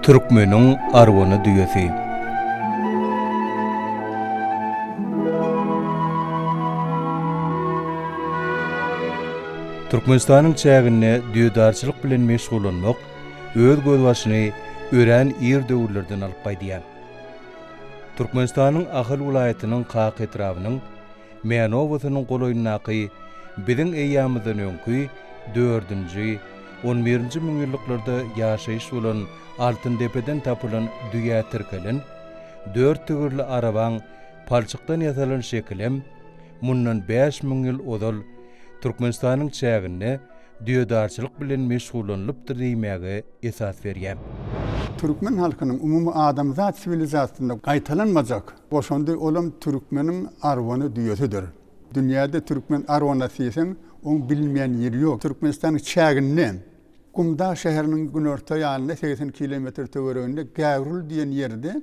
Türkmeniň arwana düýesi. Türkmenistanyň çäginde düýedarçylyk bilen meşgullanmak öz gözbaşyny örän ir döwürlerden alyp gaýdýar. Türkmenistanyň Ahal welaýatynyň Kaka etrabynyň Mäne obasynyň golaýyndaky biziň eýýamyzdan öňki dördünji, on birinji müňýyllyklarda ýaşaýyş bolan Altyndepeden tapylan düýä tirkelen dört tigirli arabaň palçykdan ýasalan şekilem mundan 5000 ýyl ozal Türkmenistanyň çäginde düýedarçylyk bilen meşgullanylypdyr diýmäge esas berýär. Türkmen halkynyň umumy adamzat siwilizasiýasynda gaýtalanmajak goşandy olam türkmeniň arwana düýesidir. Dünýäde türkmen arwanasy diýseň, oň bilinmeýän ýeri ýok. Türkmenistanyň çäginde Gumdag şäheriniň günorta ýanynda 80 kilometr töwereginde Gäwrül diýen ýerde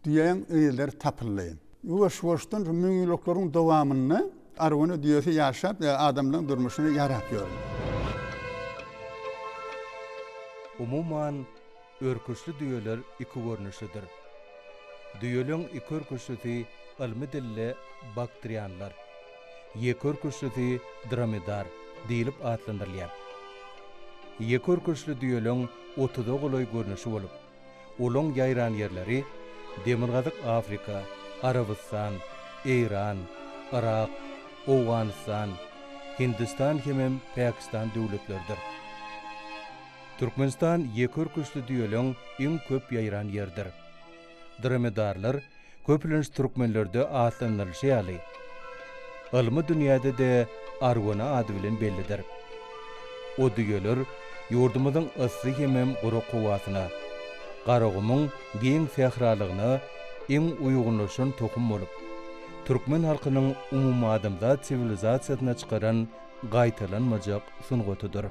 düýäň yzlary tapyldy. Ýuwaş-ýuwaşdan şu müňýyllyklaryň dowamynda arwana düýesi ýaşap, adamlaryň durmuşyna ýarap ýör. Umuman, örküçli düýeler iki görnüşlidir. Düýeleň iki örküçlisi ylmy dilde baktrianlar, ýeke örküçlisi dromedar diýlip atlandyrylýar. Ýeke örküçli düýeleň otuza golaý görnüşi bolup, Olaň ýaýran ýerleri Demirgazyk Afrika, Arabystan, Eýran, Yrak, Owganystan, Hindistan hemem Päkistan döwletleridir. Türkmenistan ýeke örküçli düýeleň iň köp ýaýran ýeridir. Dromedarlar köplenç türkmenlerde atlandyrylyşy ýaly, ylmy dünýäde-de arwana ady bilen bellidir. O düýeler ýurdumyzyň yssy hemem gurak howasyna, Garagumuň giň sähralygyna iň uýgunlaşan tohum bolup, türkmen halkynyň umumadamzat siwilizasiýasyna çykaran gaýtalanmajak sungatydyr.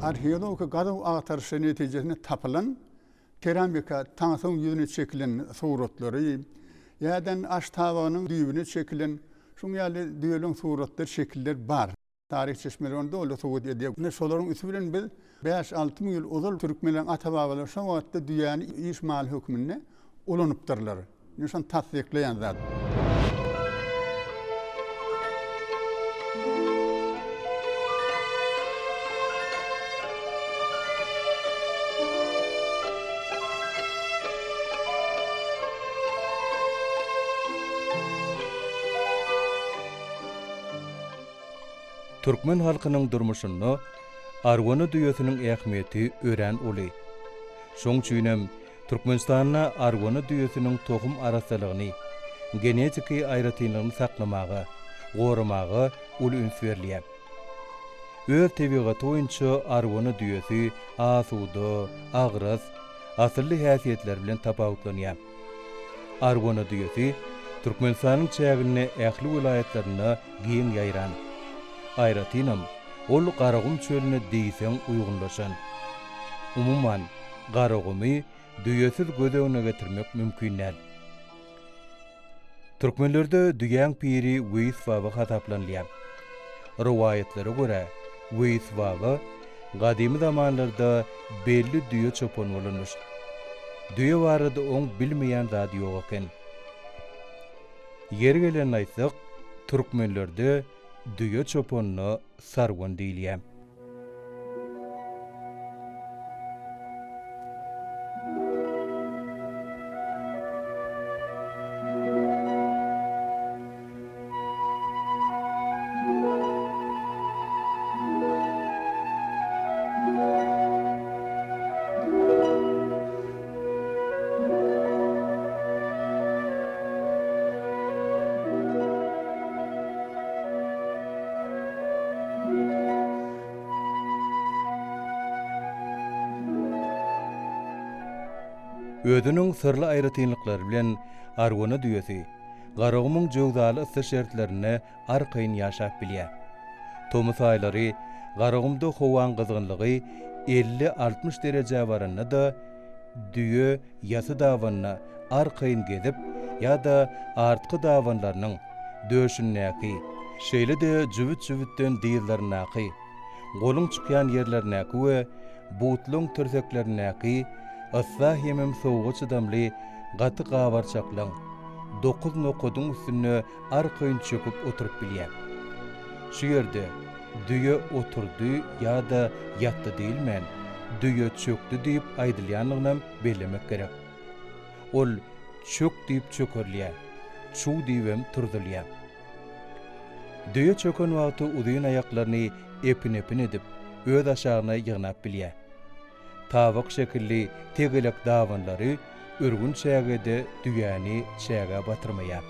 Arheologiki gazuw-agtaryşlar netijesinde tapylan Keramika taňsyň ýüzüne çekilen suratlary, ýa-da aş tabagynyň düýbüne çekilen şuň ýaly düýeleň suratlary, şekiller bar. Taryh çeşmeleri ony doly subut edýär. Ine şolaryň üsti bilen biz bäş-alty müň ýyl ozal türkmenleriň ata-babalary şo wagtda düýäni iş maly hökmünde ulanypdyrlar. Ine şony tassyklaýan zat. Türkmen halkynyň durmuşynda arwana düýesiniň ähmiýeti örän uly. Şoň üçinem Türkmenistanda arwana düýesiniň tohum arassalygyny, genetiki aýratynlygyny saklamaga, goramaga uly üns berilýär. Öz tebigaty boýunça arwana düýesi asuda, agras, asylly häsiýetleri bilen tapawutlanýar. Arwana düýesi Türkmenistanyň çäginde ähli welaýatlarynda giň ýaýran. Aýratynam, ol Garagum çölüne diýseň uýgunlaşan. Umuman, Garagumy düýesiz göz öňüne getirmek mümkin däl. Türkmenlerde düýäň piri Weýis baba hasaplanylýar. Rowaýatlara görä, Weýis baba gadymy zamanlarda belli düýe çopan bolanmyş. Düýe barada oň bilmeýän zady ýok eken. Ýeri gelende aýtsak, türkmenlerde düýe çopanyna sarwan diýilýär. Özüniň syrly aýratynlyklary bilen arwana düýesi Garagumuň jöwzaly yssy şertlerinde arkaýyn ýaşap bilýär. Tomus aýlary Garagumda howaň gyzgynlygy 50-60 derejä baranda-da düýe ýasy dabanda arkaýyn gezip ýa-da artky dabanlarynyň döşündäki, şeýle-de jübüt-jübütden dyzlaryndaky, goluň çykýan ýerlerindäki we butlaň tirseklerindäki. Yssa hemem sowuga çydamly gaty gabarçaklaň, dokuz nokadyň üstünde arkaýyn çöküp oturyp bilýär. Şu ýerde düýe oturdy ýa-da ýatdy diýilmän, düýe çökdi diýip aýdylýandygynam bellemek gerek. Ol çök diýip çökerilýär, çuw diýibem turzulýar. Düýe çöken wagty uzyn aýaklaryny epin-epin edip, öz aşagyna ýygnap bilýär. Tabak şekilli tegelek dabanlary ürgün çägede düýäni çägä batyrmaýar.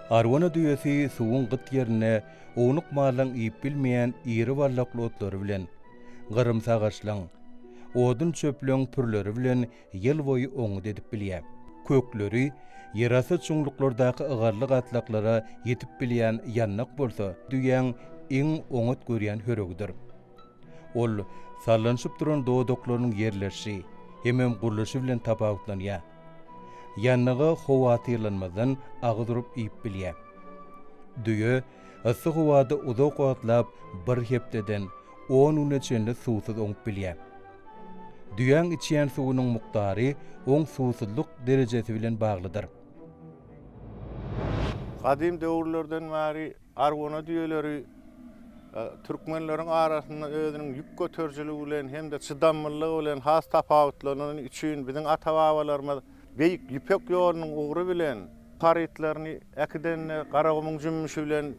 Arwana düýesi suwuň gyt ýerinde ownuk mallaň iýip bilmeýän iri ballakly otlary bilen, gyrymsy agaçlaň, odun-çöpleň pürleri bilen ýyl boýy oňňut edip bilýär. Kökleri ýerasty çuňluklardaky ygally gatlaklara ýetip bilýän ýandak bolsa düýäň iň oňat görýän höregidir. Ol sallanyşyp duran dodaklarynyň ýerleşşi hemem gurluşy bilen tapawutlanýar. Ýandaga howatyrlanmazdan agyz urup iýip bilýär. Düýe yssy howada uzak wagtlap bir hepdeden on güne çenli suwsuz oňup bilýär. Düýäň içýän suwunyň mukdary oň suwsuzlyk derejesi bilen baglydyr. Gadym döwürlerden bäri arwana düýeleri türkmenleriň arasynda özüniň ýük göterijiligi bilen hem-de çydamlylygy bilen has tapawutlanany üçin biziň ata-babalarymyz Beýik Ýüpek ýolunyň ugry bilen harytlaryny äkidende Garagumuň jümmüşi bilen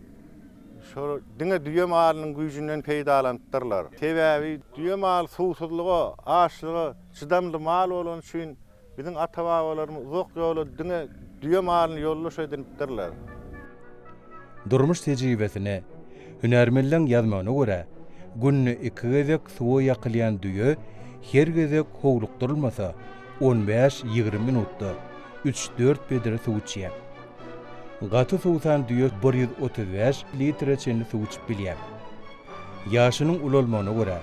şol diňe düýe malynyň güýjünden peýdalanypdyrlar. Sebäbi düýe maly suwsuzlyga, açlyga çydamly mal bolany üçin biziň ata-babalarymyz uzak ýola diňe düýe malyny ýoldaş edinipdirler. Durmuş tejribesine, hünärmenleň ýazmagyna görä, günde iki gezek suwa ýakylýan düýe her gezek howlukdyrylmasa, on bäş-ýigrimi minutda üç-dört bedre suw içýär. Gaty suwsan düýe 135 litre çenli suw içip bilýär. Ýaşynyň ulalmagyna görä,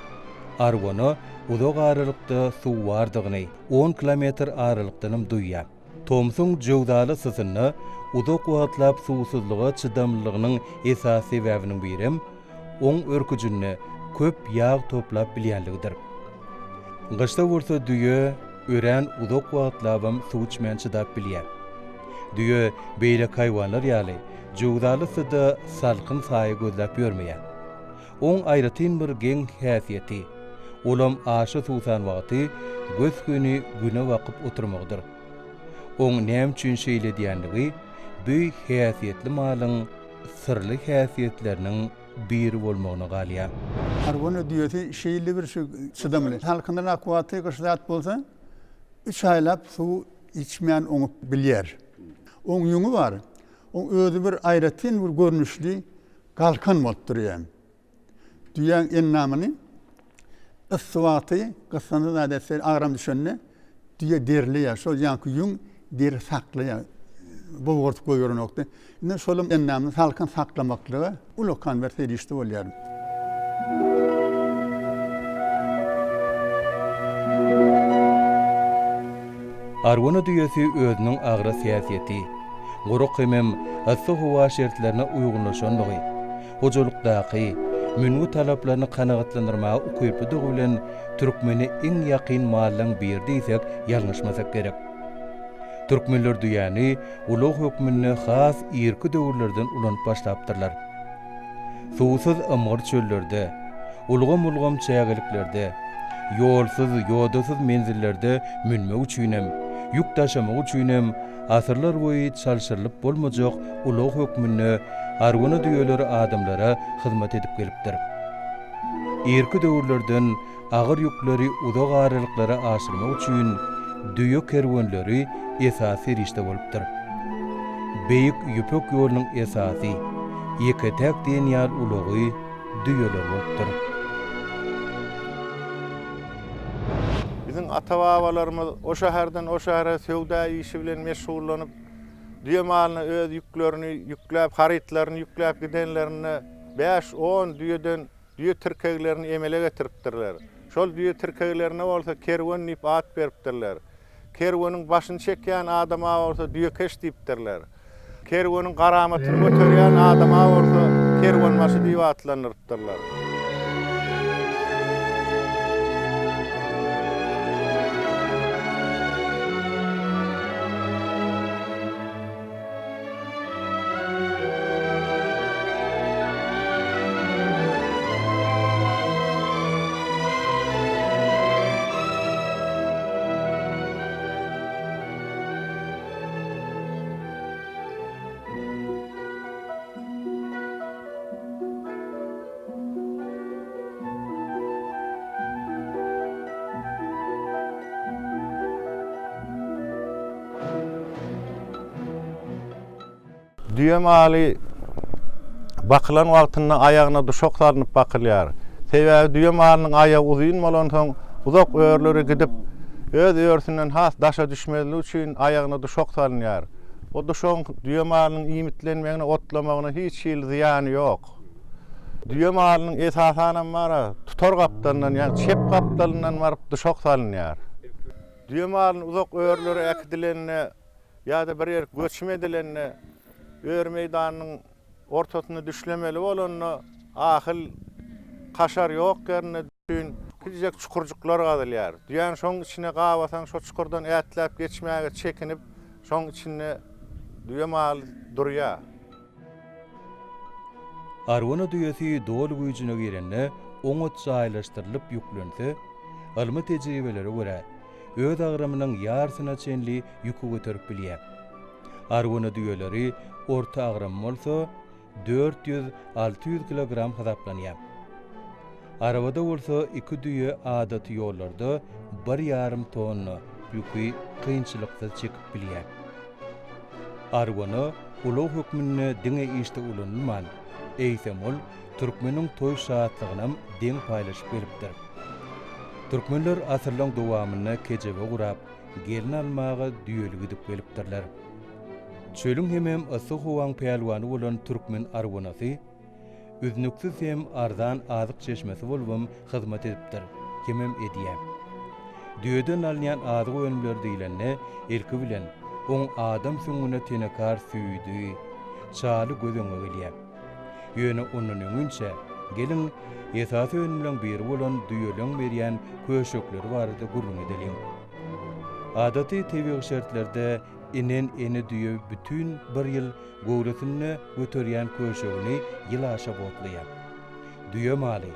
arwana uzak aralykda suw bardygyny on kilometr aralykdanam duýýar. Tomsuň jöwzaly ysysynda uzak wagtlap suwsuzlyga çydamlylygynyň esasy sebäbiniň birem, oň örküjinde köp ýag toplap bilýänligidir. Gyşda bolsa düýe örän uzak wagtlabam suw içmän çydap bilýär. Düýe beýleki haýwanlar ýaly jöwzaly yssyda salkyn saýa gözläp ýörmeýär. Oň aýratyn bir geň häsiýeti, olam aşa suwsan wagty gös-göni güne bakyp oturmagydyr. Oň näme üçin şeýle edýänligi bu häsiýetli malyň syrly häsiýetleriniň biri bolmagyna galýar. Arwana düýesi şeýle bir şu çydamly. Salkynrak wagty gyş zat bolsa, üç aýlap suw içmän oňup bilýär. Oň ýüňi bar. Oň özi bir aýratyn bir görnüşli galkan bolup durýar. Düýäň endamyny yssy wagty gyssanda zat etse agram düşende düýe derleýär. Şol ýaňky ýüň deri saklaýar. Bozgartyp goýberenokdy. Indi şolam endamyny salkyn saklamaklyga ullakan bir serişde bolýar. Arwana düýesi özüniň agras häsiýeti, gurak hemem yssy howa şertlerine uýgunlaşanlygy, hojalykdaky müngi talaplaryny kanagatlandyrmaga ukyplydygy bilen türkmene iň ýakyn mallaň biri diýsek ýalňyşmasak gerek. Türkmenler düýäni ulag hökmünde has irki döwürlerden ulanyp başlapdyrlar. Suwsuz ymgyr çöllerde, ulgam-ulgam çägeliklerde, ýolsuz, ýodasyz menzillerde münmek üçinem, ýük daşamak üçinem asyrlar boýy çalşyrylyp bolmajak ulag hökmünde arwana düýeleri adamlara hyzmat edip gelipdir. Irki döwürlerden agyr ýükleri uzak aralyklara aşyrmak üçin düýe kerwenleri esasy serişde bolupdyr. Beýik Ýüpek ýolunyň esasy, ýeke-täk diýen ýaly ulagy düýeler bolupdyr. Biziň ata-babalarymyz o şäherden o şähere söwda işi bilen meşgullanyp, düýe malyna öz ýüklerini ýükläp, harytlaryny ýükläp gidenlerinde bäş-on düýeden düýe tirkeglerini emele getiripdirler. Şol düýe tirkeglerine bolsa kerwen diýip at beripdirler. Kerweniň başyny çekýän adama bolsa düýekeş diýipdirler. Kerweniň garamatyny göterýän adama bolsa kerwenbaşy diýip atlandyrypdyrlar. Düýe maly bakylan wagtynda aýagyna duşak salnyp bakylýar. Sebäbi düýe malynyň aýagy uzyn bolansoň, uzak örülere gidip, öz örüsinden has daşa düşmezligi üçin aýagyna duşak salynýar. O duşagyň düýe malynyň iýmitlenmegine, otlamagyna hiç hili zyýany ýok. Düýe malynyň esasanam bar-a, tutar gapdalyndan, ýagny çep gapdalyndan baryp duşak salynýar. Düýe malyny uzak örülere äkidilende ýa-da bir ýerik göçüm edilende, öri meýdanynyň ortasynda düşlemeli bolanda, ahyl kaşar ýok ýerinde üçin kiçijek çukurjyklar gazylýar. Düýäni şoň içine gabasaň, şo çukurdan ätläp geçmäge çekinip, şoň içinde düýe maly durýar. Arwana düýesi doly güýjüne girende oňat jaýlaşdyrylyp ýüklense, ylmy tejribelere görä, öz agramynyň ýarsyna çenli ýüki göterip bilýär. Arwana düýeleri orta agramy bolsa 400, 600 kilogram hasaplanýar. Arabada bolsa iki düýe adaty ýollarda bir ýarym tonna ýüki kynçylyksyz çekip bilýär. Arwana ulag hökmünde diňe işde ulanylman, eýsem ol türkmeniň toý şatlygynam deň paýlaşyp gelipdir. Türkmenler asyrlaň dowamynda kejebe gurap, gelin almaga düýeli gidip gelipdirler. Çölüň hemem yssy howaň pälwany bolan türkmen arwanasy üznüksiz hem arzan azyk çeşmesi bolubam hyzmat edipdir hemem edýär. Düýeden alynýan azyk önümleri diýlende, ilki bilen, oň adam süňňüne tenekar süýdi, çaly göz öňüňe gelýär. Ýöne ondan öňinçä, geliň, esasy önümleň biri bolan düýeleň berýän köşekleri barada gürrüň edeliň. Adaty tebigy şertlerde inen ene düýe bütin bir ýyl göwresinde göterýän köşegini ýyl aşa botlaýar. Düýe maly,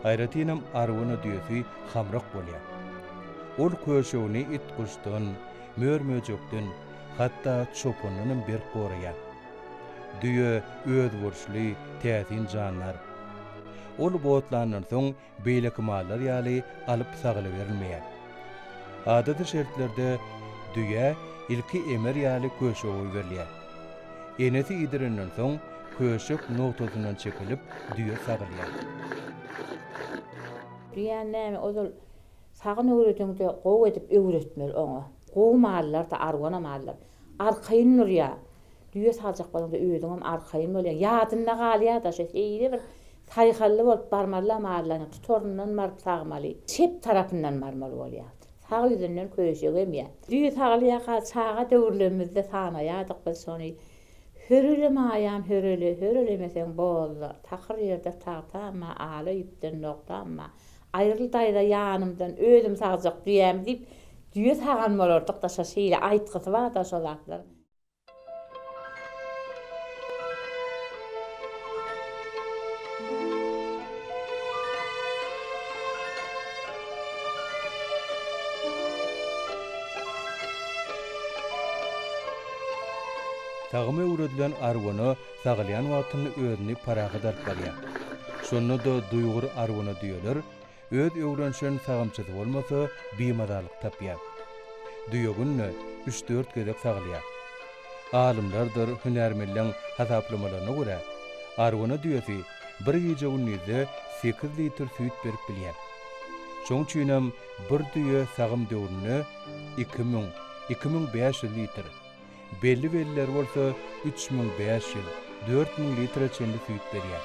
aýratynam arwana düýesi hamrak bolýar. Ol köşegini it-guşdan, mör-möjekden, hatda çopandanam berk goraýar. Düýe özboluşly, täsin jandar. Ol botlandan soň beýleki mallar ýaly alyp sagylyberilmeýär. Adaty şertlerde düýä ilki emer ýaly köşek goýberilýär. Enesi iýdirenden soň köşek nogtasyndan çekilip düýe sagylýar. Düýäni näme ozal sagyn öwrediňde gowy edip öwretmeli oňa. Gowy mallar-da arwana mallar. Arkaýyn durýar. Düýe saljak bolaňda özüňem arkaýyn bolýaň. Ýadynda galýar-da şo şeýle bir saýhally bolup barmaly-la mallaryň tutaryndan baryp sagmaly. Çep tarapyndan barmaly bolýar. Sag ýüzünden köşek emýär. Düýe sagylýarka çaga döwürlerimizde sanaýardyk biz şony. Hörele maýam hörele, hörelemeseň bozla, takyr ýerde tagtam bar, ala ýüpden nogtam bar. Aýryl daýza ýanymdan, özüm sagjak düýämi diýip, düýe sagan bolardyk-da şo şeýle aýtgysy bar-da şo zatlar. Sagyma öwredilen arwana sagylýan wagtynda özüni parahat alyp barýar. Şonda-da duýgur arwana düýeler Öz öwrenşen sagymçysy bolmasa, bimazalyk tapýar. Düýe günde üç-dört gezek sagylýar. Alymlardyr hünärmenleň hasaplamalaryna görä, arwana düýesi bir gije-gündizde sekiz litr süýt berip bilýär. Şoň üçinem bir düýe sagym döwründe 2000, 2500 litr, Belli-bellileri bolsa 3500, 4000 litre çenli süýt berýär.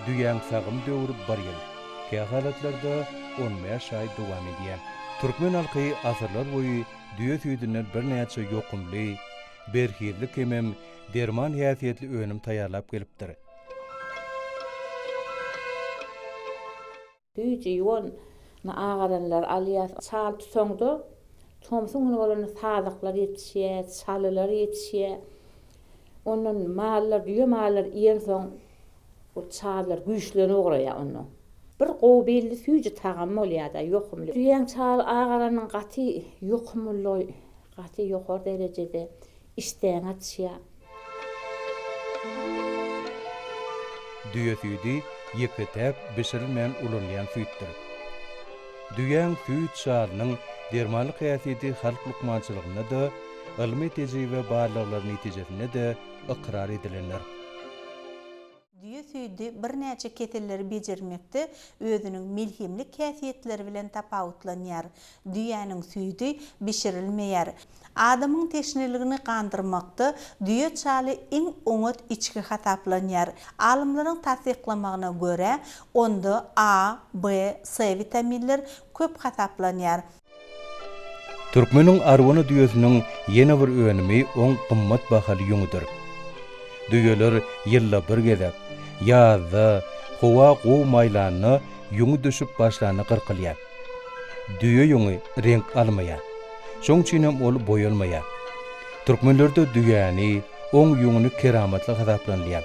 Düýäň sagym döwri bir ýyl, kähalatlarda on bäş aý dowam edýär. Türkmen halky asyrlar boýy düýe süýdünden birnäçe ýokumly, berhizlik hemem derman häsiýetli önüm taýýarlap gelipdir. Süýji ýuwan agaranlar alýas. Çal tutaňda, tomsuň güni bolanda sazaklar ýetişýär, çalylar ýetişýär. Ondan mallar, düýe mallar iýensoň, ol çallar güýçlenip ugraýar ondan. Bir gowy belli süýji tagam bolýar-da, ýokumly. Düýäň çaly agaranyň gaty ýokumlylygy gaty ýokary derejede. Işdäňi açýar. Düýe süýdi ýeke-täk bişirilmän ulanylýan süýtdür. Düýäň süýt şalynyň dermanlyk häsiýeti halk lukmançylygynda-da, ylmy-tejribe barlaglary netijesinde-de ykrar edilendir. Düýe süýdi birnäçe keselleri bejermekde özüniň melhemlik häsiýetleri bilen tapawutlanýar. Düýäniň süýdi bişirilmeýär. Adamyň teşneligini gandyrmakda düýe çaly iň oňat içgi hasaplanýar. Alymlaryň tassyklamagyna görä, onda A, B, S witaminler köp hasaplanýar. Türkmeniň arwana düýesiniň ýene bir önümi oň gymmat bahaly ýüňüdir. Düýeler ýylda bir gezek, ýazda, howa gowy maýlanda, ýüňi düşüp başlanda gyrkylýar. Düýe ýüňi reňk almaýar. Şoň üçinem ol boýalmaýar. Türkmenlerde düýäni, oň ýüňüni keramatly hasaplanylýar.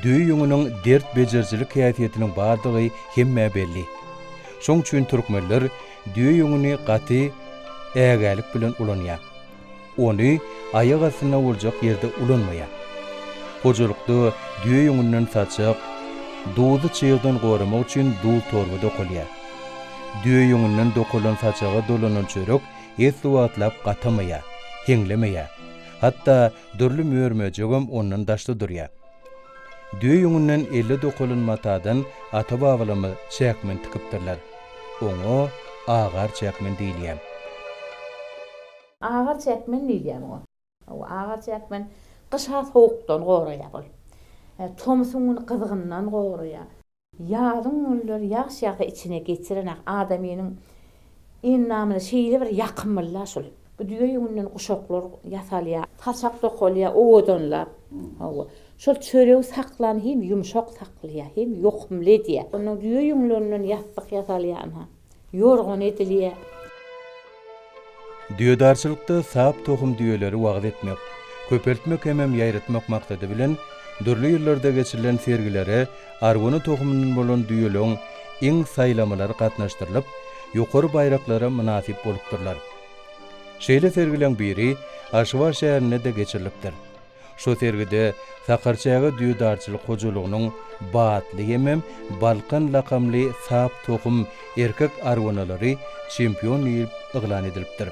Düýe ýüňüniň dert bejerijilik häsiýetiniň bardygy hemmä belli. Şoň üçin türkmenler düýe ýüňüni gaty ägälik bilen ulanýar. Ony aýak astynda boljak ýerde ulanmaýar. Hojalykda düýe ýüňünden saçak, duzy çygdan goramak üçin duz torba dokalýar. Düýe ýüňünden dokalan saçaga dolanan çörek esli wagtlap gatamaýar, heňlemeýär. Hatda Dürli mör-möjegem ondan daşda durýar. Düýe ýüňünden elle dokalan matadan ata-babalarymyz çäkmen tikipdirler. Oňa agar çäkmen diýilýär. Agar çäkmen diýilýär muňa. Hawa, agar çäkmen gyş-a sowukdan goraýar ol. Tomsuň güni gyzgyndan goraýar. Ýazyň günleri ýagyş ýagsa içine geçirenak adamynyň endamyna şeýle bir ýakymlyla şol. Bu düýe ýüňünden guşaklar ýasalýar, saçak dokalýar owadanlap. Hawa. Şol çöregi saklan hem ýumşak saklaýar, hem ýokumly edýär. Ondan düýe ýüňlerinden ýassyk ýasalýar ynha. Ýorgan edilýär. Düýedarçylykda sap tohum düýeleri wagyz etmek, köpeltmek hemem ýaýratmak maksady bilen, dürli ýyllarda geçirilen sergilere arwana tohumyndan bolan düýeleň iň saýlamalary gatnaşdyrylyp, ýokary baýraklara mynasyp bolupdyrlar. Şeýle sergileň biri Aşgabat şäherinde-de geçirilipdir. Şu sergide Sakarçäge düýedarçylyk hojalygynyň Batly hemem Balkan lakamly sap tohum erkek arwanalary çempion diýlip yglan edilipdir.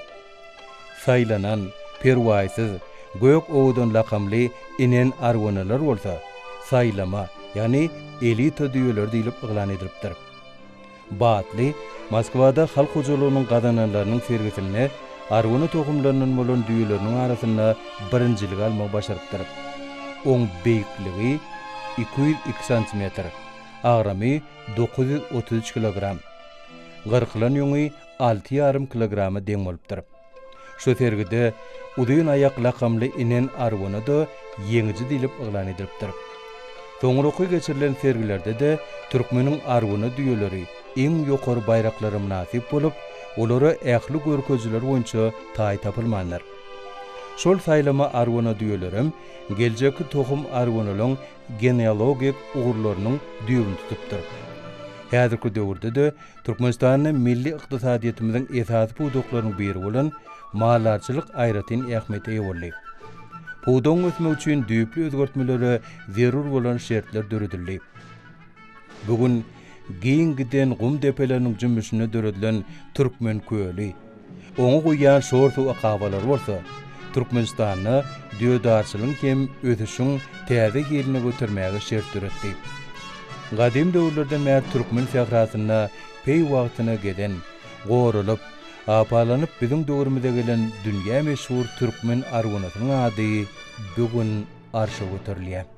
Saýlanan, Perwaýsyz, Gök owadan lakamly inen arwanalar bolsa, saýlama, ýagny elita düýeleri diýlip yglan edilipdir. Batly, Moskwada halk hojalygynyň gazananlarynyň sergisinde arwana tohumlaryndan bolan düýeleriniň arasynda birinjiligi almagy başarypdyr. Oň beýikligi 202 santimetr, agramy 933 kilogram. Gyrkylan ýüňi alty ýarym kilograma deň bolupdyr. Şu sergide Uzyn aýak lakamly inen arwana-da ýeňiji diýlip yglan edilipdir. Soňraky geçirilen sergilerde-de türkmeniň arwana düýeleri iň ýokary baýraklara mynasyp bolup, olara ähli görkezijiler boýunça taý tapylmandyr. Şol saýlama arwana düýelerem geljekki tohum arwanalaň genealogik ugurlarynyň düýbüni tutupdyr. Häzirki döwürde-de Türkmenistanda milli ykdysadyýetimiziň esasy pudaklarynyň biri bolan maldarçylyk aýratyn ähmiýete eýe boldy. Pudagyň ösmegi üçin düýpli özgertmelere zerur bolan şertler döredildi. Bu gün giň giden gum depeleriniň jümmüşinde döredilen Türkmen köli, Oňa guýýan şor suw akabalary bolsa, Türkmenistanda düýedarçylygyň hem ösüşiň täze hiline götermäge şert döretdi. Gadym döwürlerden bäri türkmen sährasynda peýwagtyna gezen, goralyp, apalanyp biziň döwrümize gelen dünýä meşhur türkmen arwanasynyň ady bu gün arşa göterilýär.